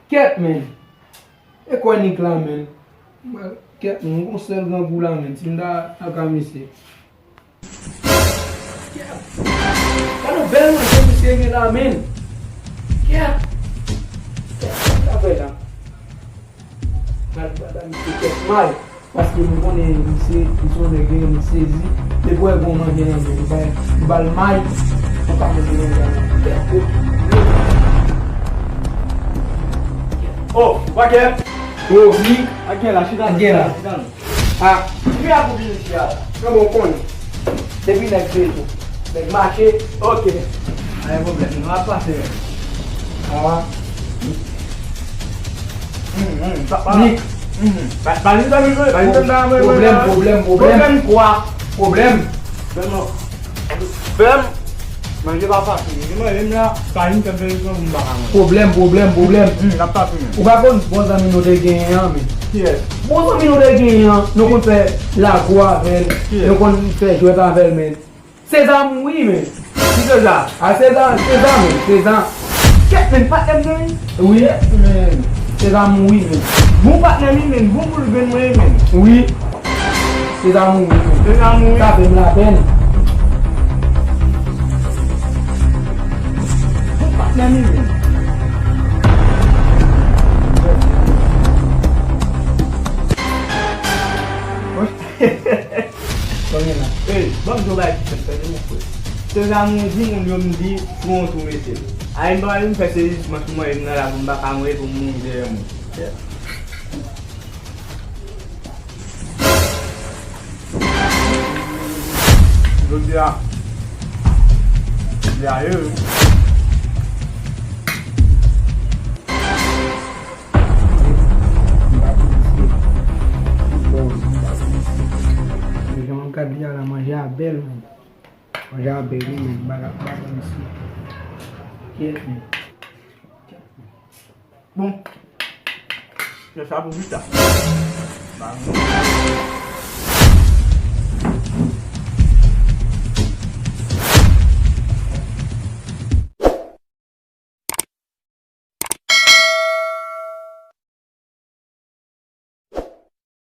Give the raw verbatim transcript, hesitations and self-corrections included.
Kèt, men. E kwè Nick la, men. Kèt, men, m gon sèl grangou la, men. Si m ta, ta ka misye. Kèt. Gade yon bèl manje misye gen la, men. Kèt. Kèt, sa fè la. Gade, gade, misye kèt mal. Paske m konnen misye, misye yon nèg gen, m sezi. Depi w wè gon manje nan men, li ba, li ba l may. Ou pa manje manje a nan kèt. Oh, pa kèt. Oh, Nick. Pa gen la, chita, chita, chita. Ah. Ki a pou vin isi a la? Kòman w konnen? Depi nèg bezwen, nèg mache. Ok. Pa gen pwoblèm, nou ap pase menm. Ah. Nick. Ba, ba li zanmi mwen, ba li zanmi mwen. Pwoblèm, pwoblèm, pwoblèm. Pwoblèm kwa? Pwoblèm. Pwoblèm. Manje pa fasil. Manje manje m la, pa vin fè m fè leson pou m pa ka manje. Pwoblèm, pwoblèm, pwoblèm. Hmm, n ap pase menm. Ou pa konn bon zanmi nou te genyen an, men. Kiyès? Bon zanmi nou te genyen an, nou konn fè lago avè l, kiyès? Nou konn fè jwèt avè l, men. Seza mouri, men. Ki Seza? A Seza, Seza, men. Seza. Kèt, men, patnè m nan, wi. Wi, men. Seza mouri, men. Bon patnè m, men. Bon pou l vin mwen, men. Wi. Seza mouri, men. Seza mouri. Sa fè m lapèn. Bon patnè m, men. Kòman la? Ey, ban m di w bagay ki fèt fè de mon frè. Seza mouri, moun yo m di, pran yon tou mete l. Ay, m pa vin fè sezi, m ap manje m nan la, pou m pa ka manje, pou m mouri dèyè moun. Jodi a, jodi a, ye, wi. Jan m gad li a la, manje a bèl, men. Manje a bèl, wi, men. Bagay, bagay, mesye. Kèt, men. Bon. Lè sa pou pita. Ba nou.